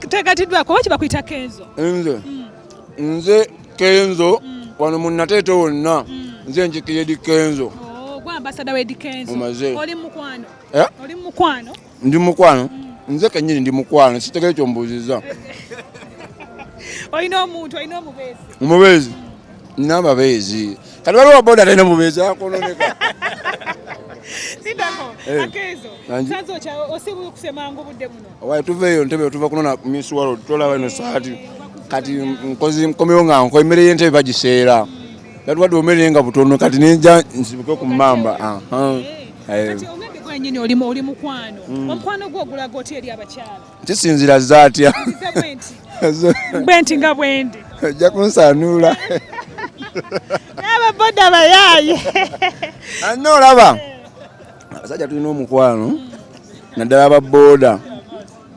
Tegatiddwako oba kibakuyita Kenzo? Nze nze Kenzo wano mu Nateete wonna nze njikira Eddy Kenzo. Oh, gwe ambasada wa Eddy Kenzo. Omaze. Oli mukwano? Eh? Oli mukwano? Ndi mukwano, nze kennyini ndi mukwano, sitegere kyombuuzizza. Olina omuntu, olina omubeezi? Omubeezi, nina ababeezi. Kati waliwo boda talina mubeezi akononeka. Sindako. Eh. Akenzo. Nangi. Sanzo kya osibu kusemangu budde buno. Owaye tuveeyo ntebe, tuva kunona Miss World, tolaba eno saati. Kati nkozi nkomyewo nga nko emmere y'entebe bagiseera, yatuwadde omere nga butono, kati nenja nsibuke ku mmamba. Aha. Eh. Kati ogambye gwe nyini oli oli mukwano. Omukwano gwo ogulaga otya eri abakyala? Kisinzira zaatya. Nze bwenti. Bwenti nga bwendi. Ojja kunsaanuula. N'ababoda bayaaye. Anna olaba abasajja tulina omukwano, naddala ababooda.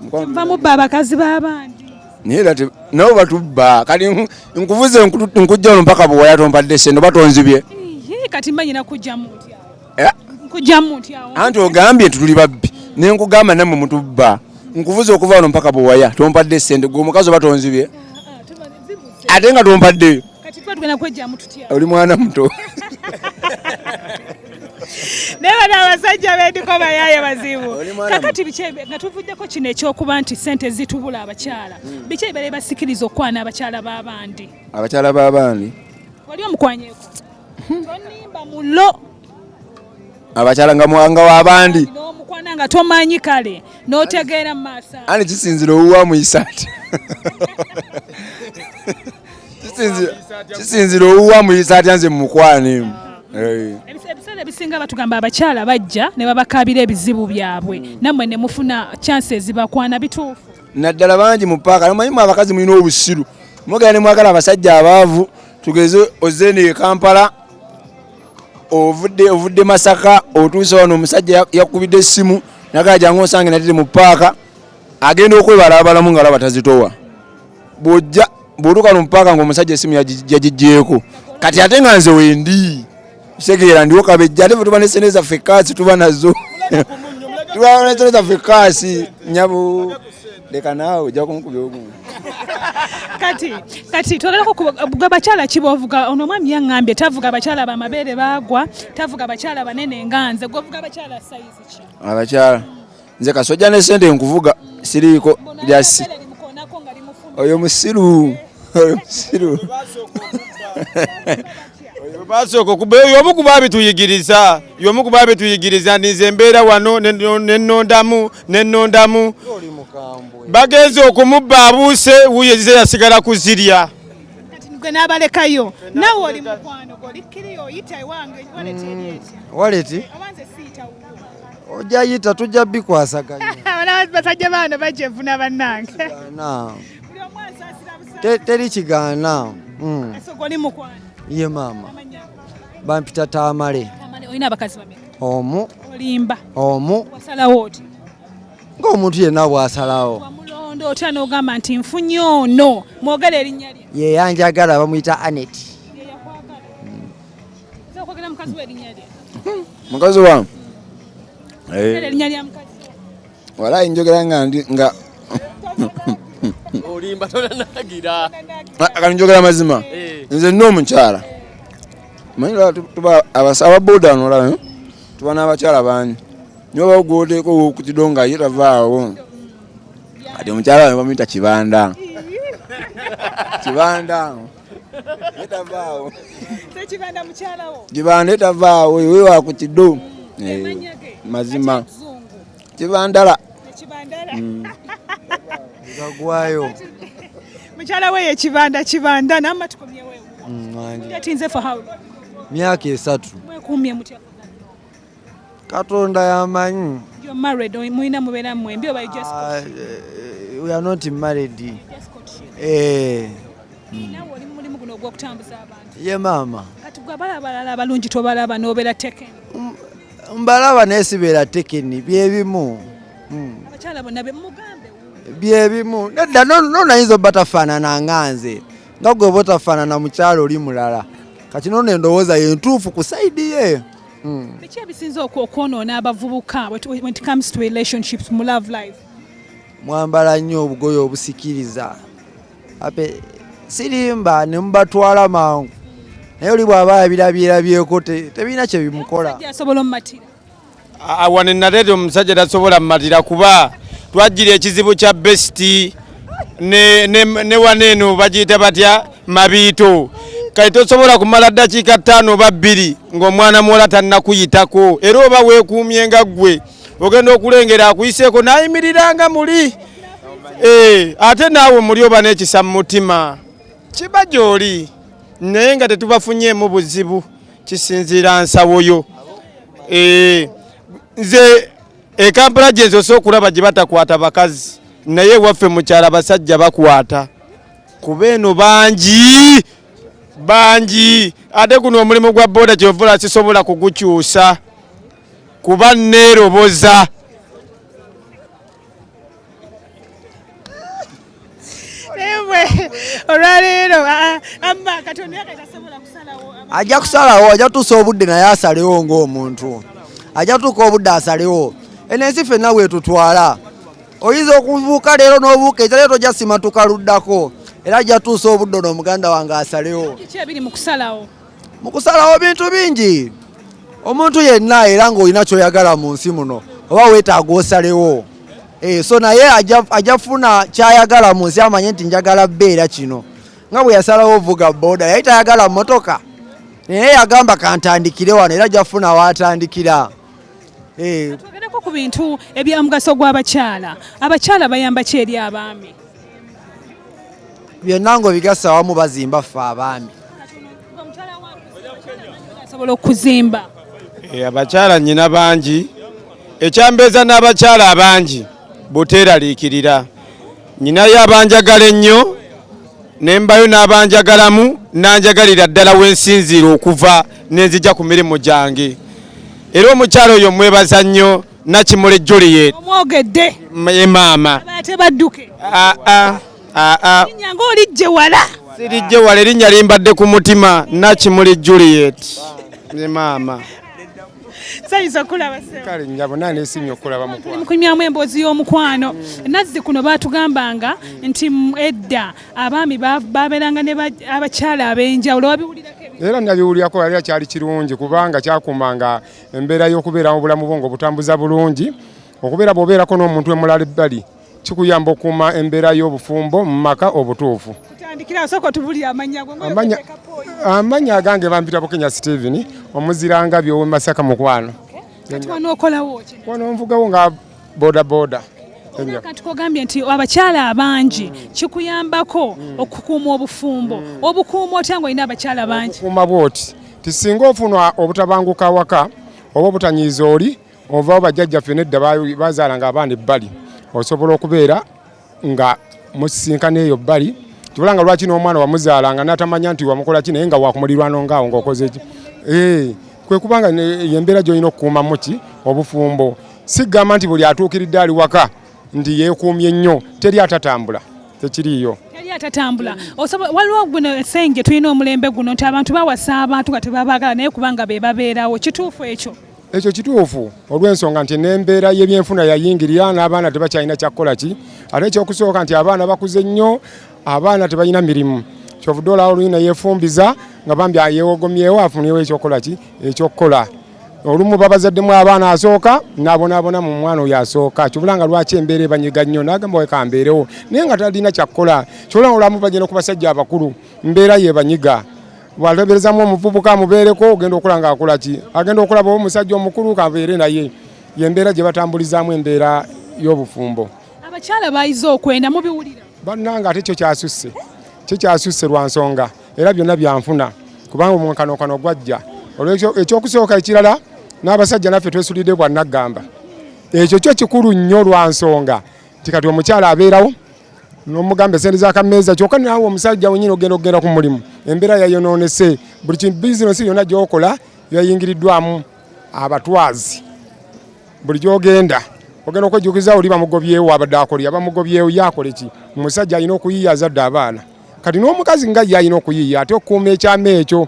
Nva mubba abakazi b'abandi. Naye era nabo batubba. Kati nkuvuze nkujja wano mpaka buwaya, tompadde sente, oba tonzibye. Iye, kati mmanyi nakujjamu ntya? Eh? Nkujjamu ntya awo? Anti ogambye nti tuli babbi, nenkugamba nammwe mutubba. Nkuvuze okuva wano mpaka buwaya, tompadde sente, gwe omukazi oba tonzibye. Ah, zibuze. Ate nga tompaddeyo. Kati tuba tugenda kwejjamu tutya? Oli mwana muto. Naye bano abasajja bendiko bayaaye bazibu. Oli mwana Kakati biki nga tuvuddeko kino ekyokuba nti sente zitubula abakyala, biki ebibeera basikiriza okukwana abakyala b'abandi? Abakyala b'abandi? Wali omukwanyeko? Tonimba mulo. Abakyala nga mwanga w'abandi? N'omukwana nga tomanyi, kale n'otegeera mu maaso ago. Ani kisinzira owuwa muyisa atya. Kisinzira owuwa muyisa atya, nze mukwane. Eh. Ebiseera ebisinga batugamba abakyala bajja ne babakaabira ebizibu byabwe, nammwe ne mufuna chances bakwana. Bituufu? Naddala bangi mu paaka. Omanyi mu abakazi mulina obusiru, mugenda ne mwagala abasajja abaavu. Tugeze ozene e Kampala, ovudde Masaka, otuuse wano, omusajja yakubidde essimu nagala jangu osange natete mu paaka. Agenda okwebala abalamu nga alaba tazitowa. Bw'ojja bw'otuuka mu paaka ng'omusajja essimu yagiggyeeko. Kati ate nga nze wendi kitegeera ndiwo kabejja, ate fe tuba ne sente zaffe kaasi, tuba nazo, tuba ne sente zaffe kaasi. Nyabo, leka naawe ojja kunkubya ogumu. Kati twogerako gwe bakyala ki bovuga? Ono omwami yaŋŋambye tavuga bakyala bamabeere baagwa, tavuga bakyala banene nga nze. Gweovuga bakyala sayizi ki? Abakyala nze kasojja ne sente nkuvuga, siriiko byasi. Ebbeere limukoonako nga limufuna. Oyo musiru, oyo musiru. Basooka okuba y'omu ku baabituyigiriza, y'omu ku baabituyigiriza nti nze mbeera wano nennondamu nennondamu. Bagenze okumubba abuuse, wuyo ezize yasigala kuzirya. Kati gwe n'abalekayo, naawe oli mukwano gwe olikkiriyo oyita ewange, wallet eri etya? Wallet? Oba nze siyita wuwo? Ojja yita, tujja bikwasaganya. Abana basajja baano bajevuna bannange. Kigaana. Buli omu ansaasira busaasi. Teri kigaana. So gwe oli mukwano? Ye maama. Amanya? Bampita Tamale. Tamale, olina abakazi bameka? Omu. Olimba. Omu. Wasalawo oti? Ng'omuntu yenna bw'asalawo. Wamulonda otya n'ogamba nti nfunye ono? Mwogere erinnya lye. Ye yanjagala, bamuyita Anet. Ye yakwagala. Osobola okwogera mukazi we erinnya lye? Mukazi wange? Mwogere erinnya lya mukazi we. Walayi njogera nga ndi nga Olimba, tonanagira. Kati njogera mazima. Nze nina omukyala. Manyi laba tuba ababoda wano olaba, eh? Tuba n'abakyala bangi niwe oba gwoteeka ow'okukido nga ye tavaawo. Kati omukyala wange bamuyita Kibanda. Kibanda ye tavaawo. Sekibanda mukyalawo? Kibanda ye tavaawo, we wa ku kido. Eh, Amannya ge? Mazima. Ate ekizungu? Kibandala. Ekibandala. Gagwayo. Mukyala we ye Kibanda. Kibanda namma tukomyewo ewuwo. Wangi. Yatinze for how long? Myaka 3. Mwekuumye mutya? Katonda yamanyi. You're married or mulina mubeera mwembi oba you just Ah, we are not married. Just courtship? Eh, Naawe oli mu mulimu guno ogw'okutambuza abantu? Ye maama. Kati gwe abalaba abalala abalungi tobalaba n'obeera taken? Mbalaba naye sibeera taken, byebimu. Abakyala bonna be mugambe. Byebimu. Nedda, no nayinza obba tafaanana nga nze, nga gwe oba otafaanana mukyalo oli mulala. Kati nono endowooza yentuufu ku side ye. Biki ebisinza okwonoona abavubuka when it comes to relationships mu love life? Mwambala nnyo obugoye obusikiriza ape sirimba ne mubatwala mangu, naye oli bw'aba yabirabyerabyeko tebirina kye bimukola. Asobola omumatira? Wano nateete omusajja tasobola mumatira kuba twajjira ekizibu kya besiti ne wano eno bagiyita batya mabiito. Kati tosobola kumala ddakiika 5 oba 2 ng'omwana muwala tannakuyitako, era oba weekuumye nga ggwe ogenda okulengera akuyiseeko n'ayimiriranga muli. Ate naawe muli oba n'ekisa mu mutima kiba gy'oli, naye nga tetubafunyeemu buzibu, kisinziira nsawo yo. Nze e Kampala gye nsoose okulaba gye batakwata bakazi, naye ewaffe mu kyalo abasajja bakwata kuba eno bangi bangi. Ate guno omulimu gwa boda kyovula sisobola kugukyusa kuba neeroboza. Olwaleero amma Katonda tasobola kusalawo. Ajja kusalawo, ajja tuusa obudde naye asalewo ng'omuntu. Ajja tuuka obudde asalewo. Eno ensi ffenna bwetutwala. Oyinza okubuuka leero n'obuuka enkya, leero tojja simatuka luddako. Era ajja tuusa obudde ono muganda wange asalewo. Kiki ebiri mu kusalawo? Mu kusalawo bintu bingi. Omuntu yenna era ng'olina ky'oyagala mu nsi muno oba weetaaga osalewo. So naye ajja funa ky'ayagala mu nsi, amanye nti njagala bbeera kino. Nga bwe yasalawo ovuga boda, yali tayagala mmotoka, naye yagamba kantandikire wano, era ajja funa w'atandikira. Twogereko ku bintu ebyamugaso gw'abakyala. Abakyala bayamba ki eri abaami? Byonna ng'obigasa wamu bazimba ffe abaami. Asobola okuzimba. Abakyala nnyina bangi, ekyambeeza n'abakyala abangi buteeraliikirira. Nnyinayo abanjagala ennyo, ne mbayo n'abanjagalamu, n'anjagalira ddala we nsinziira okuva ne nzija ku mirimu gyange. Era omukyala oyo mwebaza nnyo, Nakimuli Juliet. Omwogedde. Ye maama. Ate badduke. Erinnya ng'olijje wala. Sirijje wala, erinnya limbadde ku mutima, Nakimuli Juliet. Ye maama. Sayinza okulaba ssebo. Kale nnyabo, nange neesiimye okulaba mukwano. Tuli mu kunyumyamu emboozi y'omukwano. Nazzi kuno baatugambanga nti edda abaami babeeranga ne abakyala ab'enjawulo. Wabiwulirako ebintu? Era nabiwulirako, era kyali kirungi kubanga kyakuumanga embeera y'okubeera mu bulamu bwo ng'obutambuza bulungi. Okubeera bw'obeerako n'omuntu omulala ebbali kikuyamba okukuuma embeera y'obufumbo mu maka obutuufu. Tutandikira sooka otubulire amannya go. Amannya agange bampita Bukenya Steven, omuziranga by'ow'e Masaka mukwano. Kati wano okolawo ki? Wano nvugawo nga boda boda. Kati kogambye nti abakyala abangi kikuyambako okukuuma obufumbo. Obukuuma otya ng'olina abakyala bangi? Okukuuma bw'oti ti singa ofuna obutabanguka awaka oba obutanyiiza oli, ovaawo bajjajjaffe nedda bazaalanga abaana ebbali, osobola okubeera nga musisinkana eyo bbali. Tubula nga lwaki n'omwana wamuzaalanga n'atamanya nti wamukola ki, naye nga wakumulirwano ngaawo ng'okoze ki. Kwe kubanga y'embeera gy'olina okukuumamu ki obufumbo. Sigamba nti buli atuukiridde ali waka nti yeekuumye nnyo, teri atatambula, tekiriiyo. Teri atatambula. Waliwo guno esenge tulina omulembe guno nti abantu bawasa abantu nga tebabaagala naye kubanga be babeerawo. Kituufu ekyo? Ekyo kituufu olw'ensonga nti n'embeera y'ebyenfuna yayingirira n'abaana tebakyalina kyakukola ki. Ate ekyokusooka nti abaana bakuze nnyo, abaana tebalina mirimu. Kyovudde olaba oluyina yeefumbiza nga bambi yeewogomyewo afunyewo ekyokukola ki, ekyokukola. Olumu babazaddemu abaana asooka n'abonaabona mu mwana oyo asooka. Kyovula nga lwaki embeera ebanyiga nnyo n'agamba weka mbeerewo naye nga talina kyakukola. Kyovula nga olumu bagenda ku basajja abakulu mbeera yeebanyiga. Bw'aleberezamu omuvubuka amubeereko ogenda okulaba ng'akola ki, agenda okulaba omusajja omukulu kabeere naye. Y'embeera gye batambulizaamu embeera y'obufumbo. Abakyala bayize okwenda, mubiwulira? Bannange ate kyo kyasusse, kyo kyasusse lwa nsonga era byonna byanfuna kubanga omwenkanonkano gwajja. Olwekyo ekyokusooka ekirala n'abasajja naffe twesulidde bwa nnaggamba. Ekyo kyo kikulu nnyo lwa nsonga nti kati omukyala abeerawo n'omugamba esente z'akammeeza, kyokka naawe omusajja wennyini ogenda okugenda ku mulimu embeera yayonoonese. Buli kintu bizinensi yonna gy'okola yayingiriddwamu abatwazi. Buli gy'ogenda ogenda okwejjukiza oli bamugobyewo, abadde akolera bamugobyewo, ye akole ki? Omusajja alina okuyiiya azadde abaana, kati n'omukazi nga ye alina okuyiiya ate okukuuma ekyama ekyo.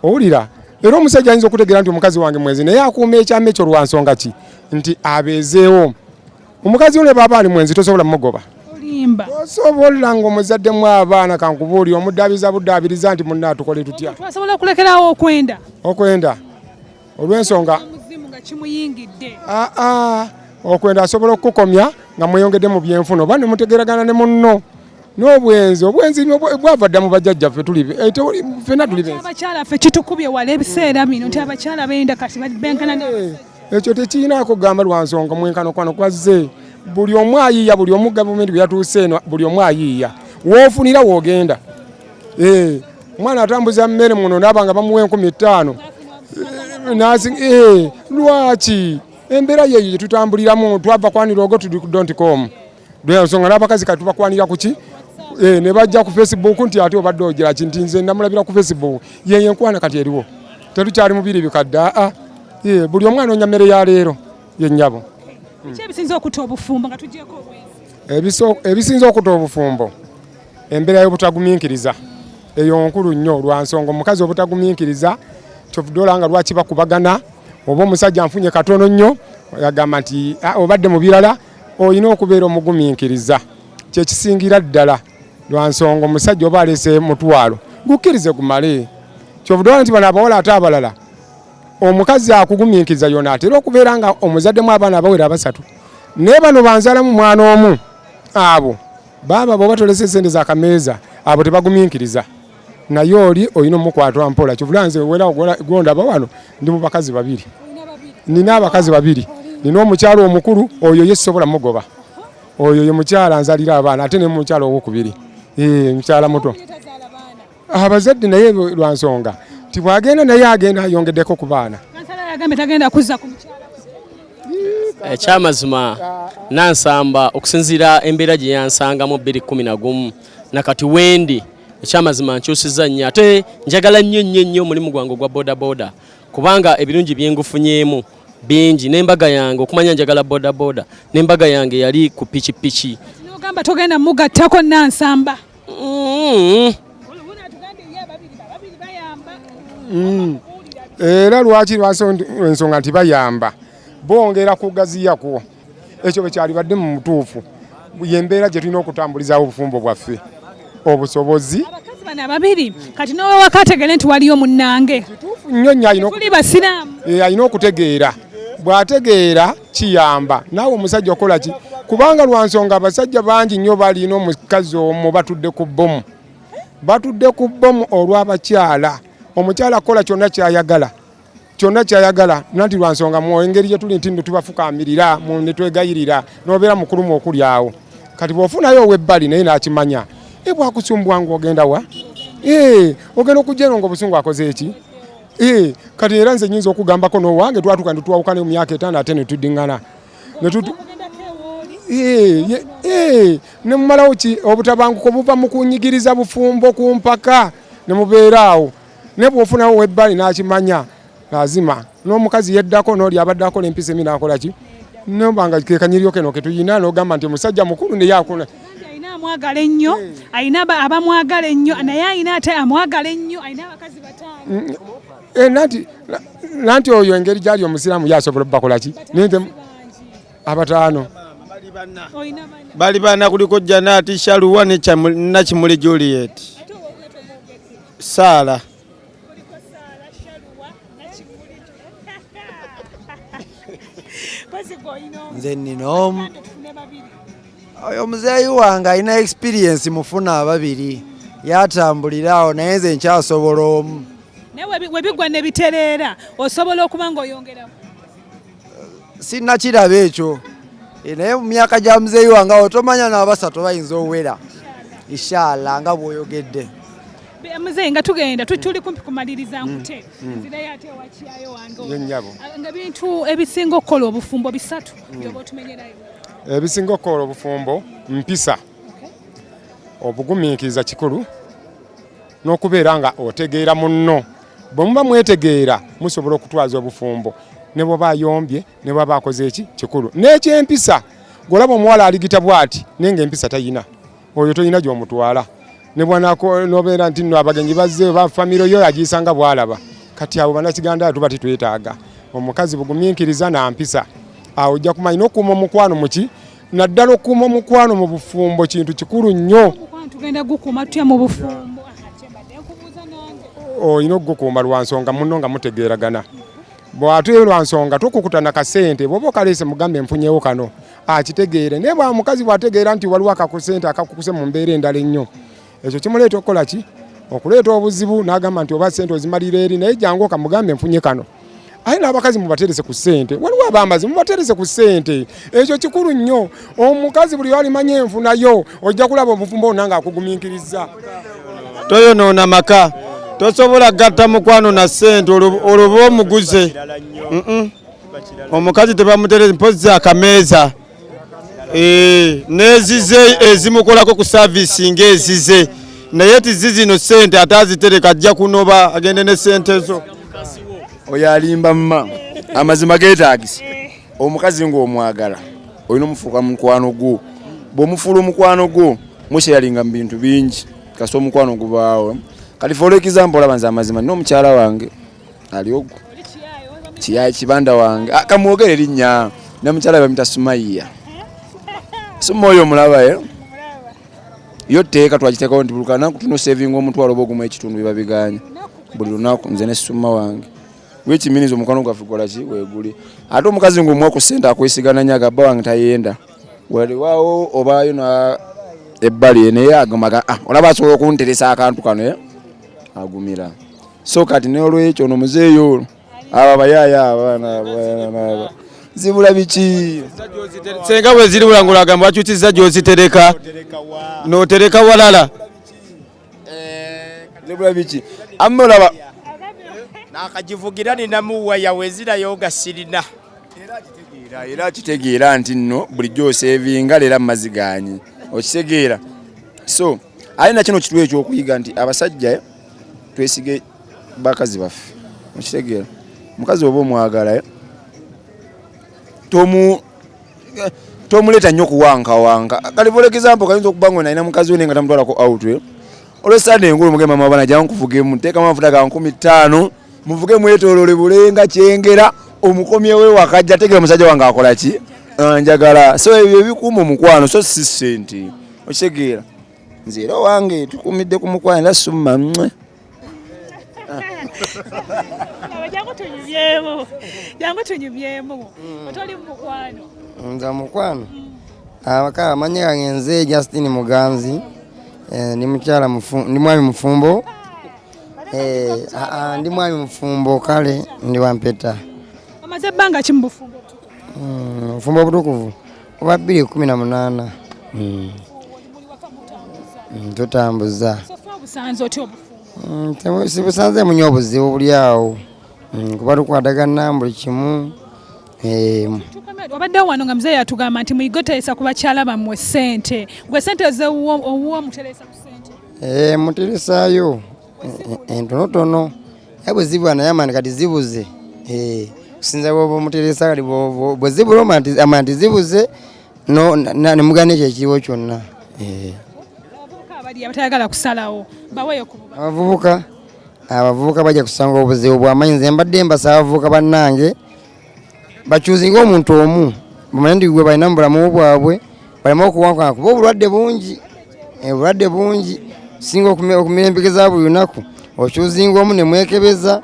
Owulira? Era omusajja ayinza okutegeera nti omukazi wange mwenzi, naye akuuma ekyama ekyo lwa nsonga ki? Nti abeezeewo. Omukazi wo ne bw'aba ali mwenzi tosobola mugoba. Olimba. Tosobola ng'omuzaddemu abaana kankubuulire omuddaabiriza buddaabiriza nti munna tukole tutya. Twasobola okulekerawo okwenda. Okwenda olw'ensonga omuzimu nga kimuyingidde. Aa okwenda asobola okukukomya nga mweyongedde mu byenfuna oba ne mutegeeragana ne munno. N'obwenzi obwenzi bwava dda mu bajjajjaffe tuli eh, ffenna tuli benzi. Abakyala ffe kitukubye wala ebiseera bino nti abakyala benda kati benkana eh, ekyo tekirinaako kugamba lwa nsonga mwenkanokwano kwazze buli omu ayiiya buli omu gavumenti bwe yatuuse eno buli omu ayiiya woofunira woogenda eh, omwana atambuza mmere muno naaba nga bamuwa 5000 eh, lwaki embeera yeeyo gye tutambuliramu twava kwanira ogo tuli ku don't com ensonga n'abakazi kati tubakwanira kuki eh, ne bajja ku facebook nti ate obadde ogira ki nti nze namulabira ku facebook yeyo enkwana kati eriwo tetukyali mubiri bikadde aa eh, buli omu anoonya mmere ya leero ye nnyabo. Biki ebisinze okutta obufumbo nga tugyeko obwenzi? Ebisinze okutta obufumbo embeera y'obutagumiikiriza eyo nkulu nnyo lwa nsonga omukazi obutagumiikiriza kyovudde olaba nga lwaki bakubagana oba omusajja nfunye katono nnyo agamba nti ah, obadde mu birala olina okubeera omugumiikiriza kyekisingira ddala lwa nsonga omusajja oba alese mutwalo gukkirize gumale kyovudde olaba nti bano abawala ate abalala omukazi akugumiikiriza yona atera okubeera nga omuzaddemu abaana abawera abasatu naye bano banzalamu mwana omu abo baaba bwoba tolese sente za kameeza abo tebagumiikiriza naye oli olina omukwatwa mpola kyovula nze wera gwondaba wano ndi mu bakazi babiri nina abakazi babiri nina omukyalo omukulu oyo ye sisobola mugoba oyo ye mukyala nzalira abaana ate ne mukyala owokubiri eh, mukyala muto abazadde naye lwa nsonga nti bwagenda naye agenda ayongeddeko ku baana. Ekyamazima Nansamba okusinziira embeera gye yansangamu 2011 nakati wendi ekyamazima nkyusizza nnyo ate njagala nnyo nnyo nnyo omulimu gwange ogwa bodaboda kubanga ebirungi byengufunyeemu bingi n'embaga yange okumanya njagala bodaboda n'embaga yange yali ku pikipiki. Nogamba togenda mugattako Nansamba. Mm. Mm. Era lwaki ensonga nti bayamba bongera kugaziyako ekyo bwe kyalibadde mu mutuufu yembeera gye tulina okutambulizawo obufumbo bwaffe obusobozi abakazi bano ababiri kati nowewaka ategere nti waliyo munnange kituufu nnyo nnyo tuli basiraamu eh, alina okutegeera bw'ategeera kiyamba naawe omusajja okola ki kubanga lwa nsonga abasajja bangi nnyo balina omukazi omu batudde ku bbomu batudde ku bbomu olw'abakyala omukyala akola kyonna kyayagala kyonna kyayagala nanti lwa nsonga mu engeri gye tuli nti nno tubafukaamirira ne twegayirira n'obeera mukulumu okuli awo kati bw'ofunayo ow'ebbali naye n'akimanya e bwakusumbwa ng'ogenda wa e, ogenda okujja eno ng'obusungu akoze eki e, kati era nze nyinza okugambako n'owange twatuuka ne twawukana mu myaka etaano ate ne tuddingana ne mumalawo ki obutabanguko buva mu kunyigiriza bufumbo ku mpaka ne mubeera awo naye bw'ofunawo ow'ebbali n'akimanya azima n'omukazi yeddako n'oli abadde akola empisa emi n'akola ki noba nga kekanyiryo keno ketuyina n'ogamba nti omusajja mukulu naye akola alina amwagala ennyo alina abamwagala ennyo naye alina ate amwagala ennyo alina abakazi bataano mm, eh, nanti nanti oyo engeri gyali omusiraamu ye asobola obakola ki abataano bali bana kuliko Janati Shaluwa ne Nakimuli Juliet Saala nze nina omu oyo muzeeyi wange alina experience mufuna ababiri yatambulira awo naye nze nkyasobola omu naye webigwa nebitereera osobola okuba nga oyongeramu Sinnakiraba ekyo eh, naye mu myaka gya muzeeyi wange awo tomanya n'abasatu bayinza owera ishaala nga bw'oyogedde. Muzeeyi nga tugenda tuli kumpi kumaliriza mm. nkute mm. nzireyo ate ewakyayo wange ah, nga bintu ebisinga okukola obufumbo bisatu mm. byoba otumenyerayo. Ebisinga okukola obufumbo mpisa, obugumiikiriza kikulu n'okubeera nga otegeera munno. Bwe muba mwetegeera musobola okutwaza obufumbo ne bw'aba ayombye ne bw'aba akoze eki kikulu. N'ekyempisa gw'olaba omuwala aligita bw'ati naye ng'empisa tayina oyo tolina gy'omutwala ne bw'anobeera nti nno abagenyi bazze oba famire yo agiyisa nga bw'alaba kati abo bannakiganda tuba tetwetaaga omukazi bugumiikiriza na mpisa awo ojja kumanya n'okukuuma omukwano muki Naddala okukuuma omukwano mu bufumbo kintu kikulu nnyo. Omukwano tugenda gukuuma tutya mu bufumbo? Kyembadde nkubuuza nange. Olina okugukuuma lwa nsonga munno nga mutegeeragana. Bw'ate lwa nsonga tokukuta na kasente, bw'oba okaleese mugambe nfunyewo kano, akitegeere. Naye bwa mukazi bw'ategeera nti waliwo akakasente akakukuse mu mbeera endala ennyo, ekyo kimuleeta okukola ki? Okuleeta obuzibu, n'agamba nti oba ssente ozimalira eri, naye jangu okamugambe nfunye kano. Aye n'abakazi mubaterese ku ssente, waliwo abambazi mubaterese ku ssente, ekyo kikulu nnyo. Omukazi buli lwalimanya enfunayo, ojja kulaba obufumbo bwonna ng'akugumiikiriza. Toyonoona maka, tosobola gatta mukwano na ssente olwo oba omuguze. Omukazi tebamutereza mpozzi akameeza. N'ezize ezimukolako ku saavisi ng'ezize, naye tizi zino ssente ate azitereka, ajja kunoba agende ne ssente zo. Oyo alimba mma, amazima geetaagisa. Omukazi ng'omwagala olina omufuuka mukwano gwo. Bw'omufuula omukwano gwo, musharinga mu bintu bingi, kasita omukwano gubaawo. Kati for example, olaba nze amazima nina omukyala wange ali ogwo kiyayi kibanda wange, kamwogere erinnya, ne mukyala we bamuyita Sumayiya. Suma oyo omulaba yo yo tteeka twagiteekawo nti buli kanaku tulina osevinga omutwalo oba ogumu ekitundu biba biganya buli lunaku, nze ne Suma wange, which means omukwano gwaffe gukola ki weeguli. Ate omukazi ng'omuwa ku ssente akwesigana nnyo, agabba wange tayenda waliwawo obaayo na ebbali, naye agamba olaba asobola okunteresa akantu kano, agumira. So kati n'olwekyo ono muzeeyo abo abayaaya abaana aba zibula biki? Senga bwe ziribula ng'olagamba wakyusizza gy'ozitereka n'otereka walala. Zibula biki? Amma olaba Nakagivugira ninamuwa yawezirayo nga sirina. Era akitegeera nti nno bulijjo osevinga leero amazzi ganye, okitegeera. So ate nakino kituwa ekyokuyiga nti abasajja twesige bakazi baffe, okitegeera. Mukazi oba omwagala, tomuleeta nnyo kuwankawanka. Kali for example, kayinza okuba nga nalina mukazi we naye nga tamutwalako out, olwesande engulu mugenda, mama bana jangu nkuvugemu, nteekamu amafuta ga 5000, muvuge mwetoolole Bulenga, Kyengera, omukomyewo ewaka, ajja ategeera omusajja wange akola ki, njagala. So ebyo ebikuuma omukwano, so si ssente, okitegeera. Nze era owange tukumidde ku mukwano era summa mwe. Jangu tunyumyemu, jangu tunyumyemu, otoli mu mukwano? Nze mukwano abaka amannya gange nze Justin Muganzi, ndi mukyala ndi mwami mufumbo. Ndi mwami mufumbo, kale ndi wampeta. Omaze ebbanga ki mu bufumbo? Obufumbo obutukuvu oba 2018. Tutambuza. So far obusanze otya obufumbo? Sibusanzeemu nnyo obuzibu buli awo, kuba tukwatagana buli kimu. Obaddewo wano nga muzeeyi atugamba nti muyige oteresa ku bakyala bammwe ssente. Gwe ssente zewuwo owuwo muteresa ku ssente? Muteresaayo entonotono, era bwe zibula naye amani kati zibuze. Kusinza bw'oba omuteresa, kati bwe zibula amanya nti zibuze, ne mugana ekyo ekiriwo kyonna. Abavubuka abali abatayagala kusalawo, baweeyo ku bubaka. Abavubuka bajja kusanga obuzibu bw'amanyi. Nze mbadde mbasaba abavubuka bannange bakyuzinge omuntu omu, bamanye nti gwe balina mu bulamu bwabwe, baleme okuwankana, kuba obulwadde bungi, obulwadde bungi singa okumira empeke za buli lunaku, okyuzinga omu ne mwekebeza.